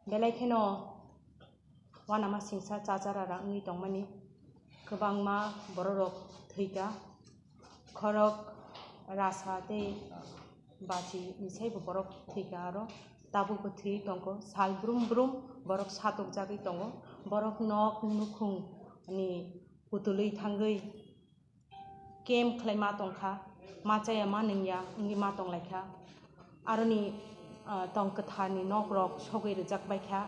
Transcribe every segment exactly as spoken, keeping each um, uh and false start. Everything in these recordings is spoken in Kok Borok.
Belai kheno uanama singsa chachara wngwi tongmani kwbangma bororok thwikha, khorok rasa tei bachi ni saibo borok thwikha, aro tabukbo thwi tongkho. Sal brum brum borok satokjagwi tongo, borok nok nukhungni putulwi thangwi camp khlai ma tongkha, ma chaya ma nungya wngwi ma tonglaikha. Aroni, ah, tong kwtharni nokrok sogwi rwjak baikha.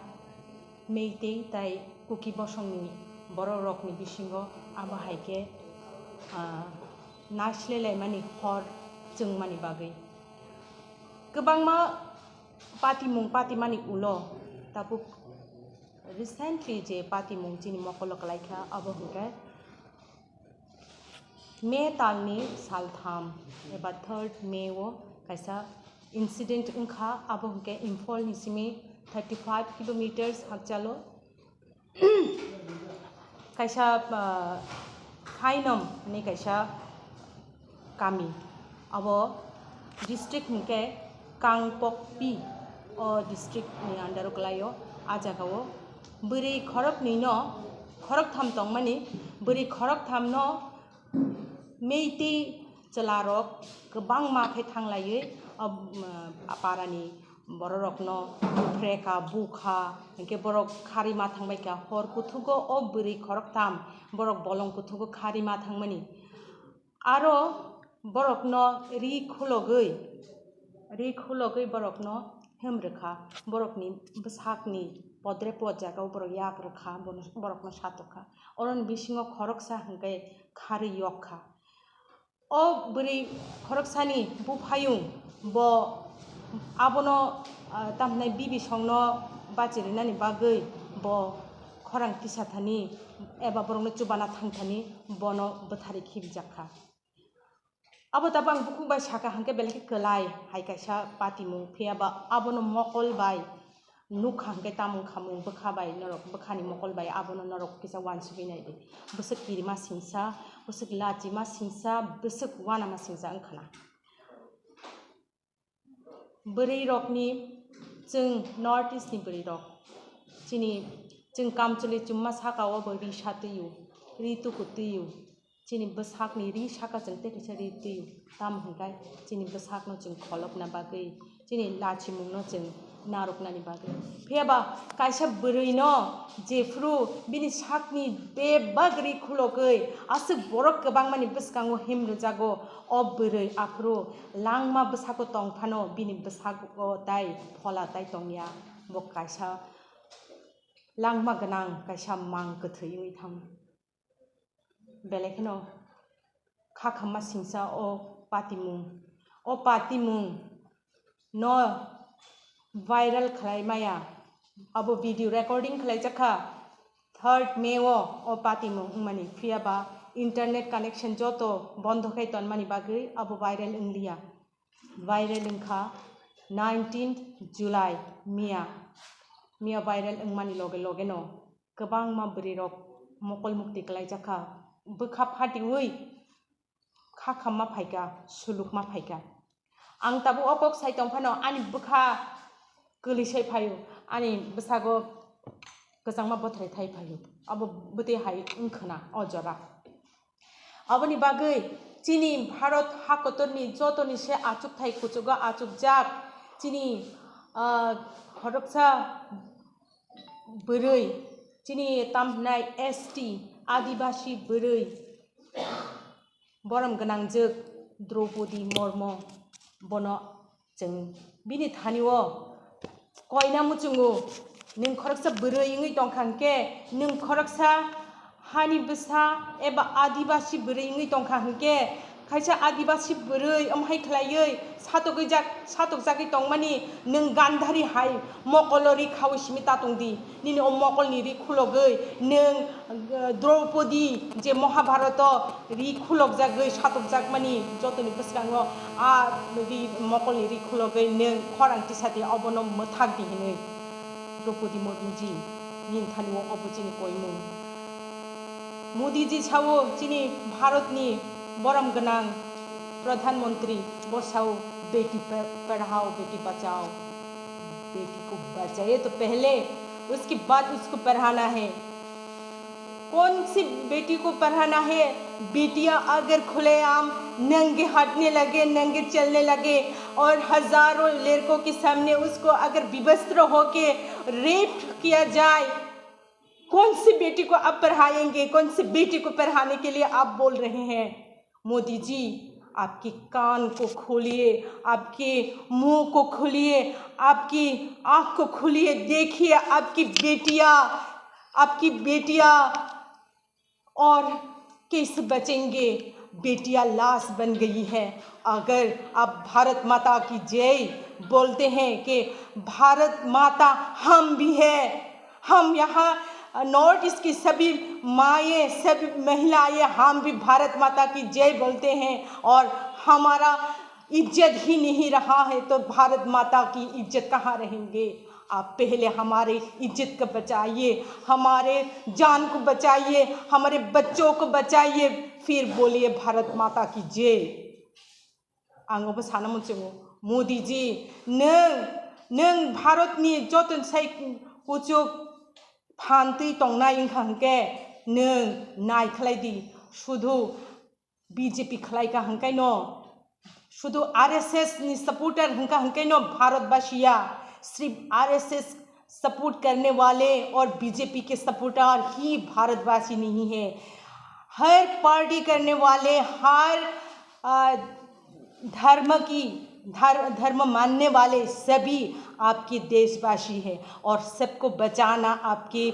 Meitei tai Kuki bosongni borokrokni bisingo abo hai khe, ah, naisle laimani hor chwngmani bagwi. Kwbangma patimung patimani ulo tabuk recently je patimung chini mokolo kwlaikha, abo hwnkhe May talni saltham eba third May o kaisa incident wngkha, abo hwnkhe Imphal ni simi thirty five kilometers hakchalo kaisa, ah, Khainom hinwi kaisa kami, abo district hwnkhe Kangpokpi, o district ni under o kwlaio. A jaga o bwrwi khoroknwi no, khoroktham tongmani, bwrwi khoroktham no Meitei chwlarok kwbangma khe thanglaiwi, o, um, parani bororokno phreka, bukha, hinkhe borok kharwi ma thangbaikha. Hor kuthugo o bwrwi khoroktham borok bolong kuthugo kharwi ma thangmani. Aro borokno ri khulogwi, ri khulogwi borokno hemrwkha, borokni bwsakni podre pod jagao borok yak rwkha, bono, borokno satokha. Oroni bisingo khoroksa hwnkhe kharwi yokkha. O bwrwi khoroksani buphayung bo abono, ah, tamhinai bibisongno bachirinani bagwi bo khorang tisathani eba borokno chubana thangthani bono bwtharwi khibijakha. Abo tabuk ang bukhuk bai sakha hwnkhe belai khe kwlai hai kaisa patimung, phiyaba abono mokol bai nukha hwnkhe tamo wngkha mung bwkha bai norok, bwkhani mokol bai abono norok kisa uansugwi naidi. Bwswk kirima singsa, bwswk lachima singsa, bwswk uanama singsa wngkhana. Bwrwi rokni, chwng North East ni bwrwi rok, chini, chwng kamchwlwi chumma saka o bo ri sa twi o, ri tuku twi o. Chini bwsakni ri saka chwng tei kaisa ri twi, tamo hwnkhe chini bwsakno chwng kholopna bagwi, chini lachimungno chwng narwknani bagwi. Phiyaba kaisa bwrwino jephru bini sakni bebak ri khulogwi aswk borok kwbangmani bwskango himrwjago, o bwrwi aphuru langma bwsako tong phano bini bwsago tai phola tai tongya, bo kaisa langma gwnang kaisa mang kwthwi wngwi thango. Belai kheno kha khamma singsa o patimung. O patimung no viral khlai maya. Abo video recording khlai jakha third May o, o patimung wngmani. Phiyaba internet connection joto bondo khai tonmani bagwi abo viral wngliya. Viral wngkha nineteenth July miya. Miya viral wngmani loge loge no kwbangma bwrwi rok mokol mukti kwlaijakha, bwkha phatiwi kha khamma phaikha, sulukma phaikha. Ang tabuk o kok sai tong phano ani bwkha kwlwi sai phaio, ani bwsago kwchangma bothrai thai phaio, abo bwtwi hai wngkhwna o jora. Aboni bagwi chini Bharat hakotorni jotoni se achukthai kuchugo achukjak chini, ah, khoroksa bwrwi, chini tam hwnai S T, Adibasi bwrwi, borom gwnangjwk Draupadi Murmu, bono chwng bini thani o koina muchungo, nwng khoroksa bwrwi wngwi tongkha hwnkhe, nwng khoroksa hani bwsa eba Adibasi bwrwi wngwi tongkha hwnkhe, kaisa Adibasi bwrwi wmhai khlaiwi satokjak, satokjagwi tongmani nwng Gandhari hai mokolo ri khaui simi ta tongdi. Nini o mokolni ri khulogwi nwng, uh, Draupadi je Mahabharato ri khulokjagwi satokjakmani jotoni bwskango a ri mokolni ri khulogwi nwng khorang tisadi obono mwthakdi hinwi. Draupadi Murmuji, nini thani o obo chini koimung. Modiji sao chini Bharatni borom gwnang Pradhan Mantri, bo sao beti pa-, padhao, beti bachao. बेटी को बचाइए तो पहले, उसके बाद उसको पढ़ाना है। कौन सी बेटी को पढ़ाना है? बेटियां अगर खुलेआम नंगे हटने लगे, नंगे चलने लगे और हजारों लड़कों के सामने उसको अगर विवस्त्र होके रेप किया जाए, कौन सी बेटी को आप पढ़ाएंगे? कौन सी बेटी को पढ़ाने के लिए आप बोल रहे हैं? मोदी जी, आपके कान को खोलिए, आपके मुंह को खोलिए, आपकी आंख को खोलिए। देखिए, आपकी बेटियां, आपकी बेटियां और कैसे बचेंगे? बेटियां लाश बन गई है। अगर आप भारत माता की जय बोलते हैं कि भारत माता हम भी है, हम यहाँ नॉर्थ ईस्ट की सभी माएँ, सभी महिलाएँ, हम भी भारत माता की जय बोलते हैं और हमारा इज्जत ही नहीं रहा है, तो भारत माता की इज्जत कहाँ रहेंगे? आप पहले हमारे इज्जत को बचाइए, हमारे जान को बचाइए, हमारे बच्चों को बचाइए, फिर बोलिए भारत माता की जय। Ang obo sana muchungo, Modi ji, nwng, nwng Bharat ni joto sai kuchuk phan twi tongnai wngkha hwnkhe nwng nai khlai di, sudhu B J P khlai kha hwnkhe no, sudhu R S S ni supporter hwnkha hwnkhe no Bharat basiya, sirf R S S support karne wale aur B J P ke supporter hi Bharatbasi nahi hai. Har party karne wale, har, ah, धर्म की, धर्म, धर्म मानने वाले सभी आपके देशवासी हैं और सबको बचाना आपके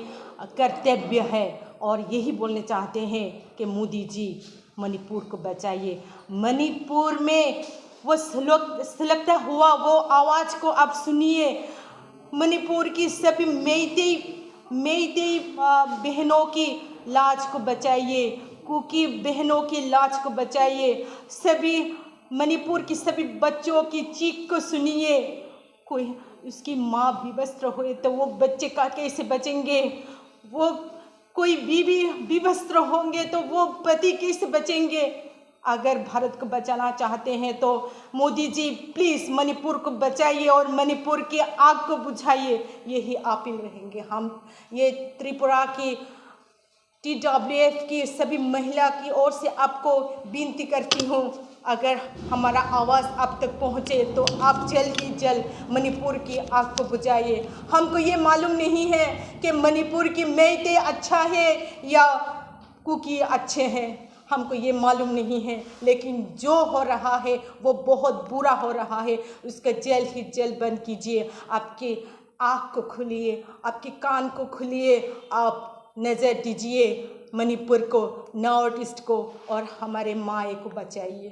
कर्तव्य है। और यही बोलने चाहते हैं कि मोदी जी, मणिपुर को बचाइए। मणिपुर में वो सुलग-, सुलगता हुआ वो आवाज़ को आप सुनिए। मणिपुर की सभी मेइतेई, मेइतेई, आ, बहनों की लाज को बचाइए, कुकी बहनों की लाज को बचाइए। सभी मणिपुर की सभी बच्चों की चीख को सुनिए। कोई उसकी माँ विवस्त्र हुए तो वो बच्चे का कैसे बचेंगे? वो कोई बीवी विवस्त्र होंगे तो वो पति कैसे बचेंगे? अगर भारत को बचाना चाहते हैं तो मोदी जी, प्लीज मणिपुर को बचाइए और मणिपुर की आग को बुझाइए। यही अपील रहेंगे हम। ये त्रिपुरा की T W F की सभी महिला की ओर से आपको विनती करती हूँ, अगर हमारा आवाज़ आप तक पहुँचे तो आप जल्द ही जल्द मणिपुर की आग को बुझाइए। हमको ये मालूम नहीं है कि मणिपुर की मेइतेई अच्छा है या कुकी अच्छे हैं, हमको ये मालूम नहीं है, लेकिन जो हो रहा है वो बहुत बुरा हो रहा है। उसका जल्द ही जल्द बंद कीजिए। आपके आँख को खोलिए, आपके कान को खोलिए, आप नज़र दीजिए मणिपुर को, नॉर्थ ईस्ट को और हमारे माए को बचाइए।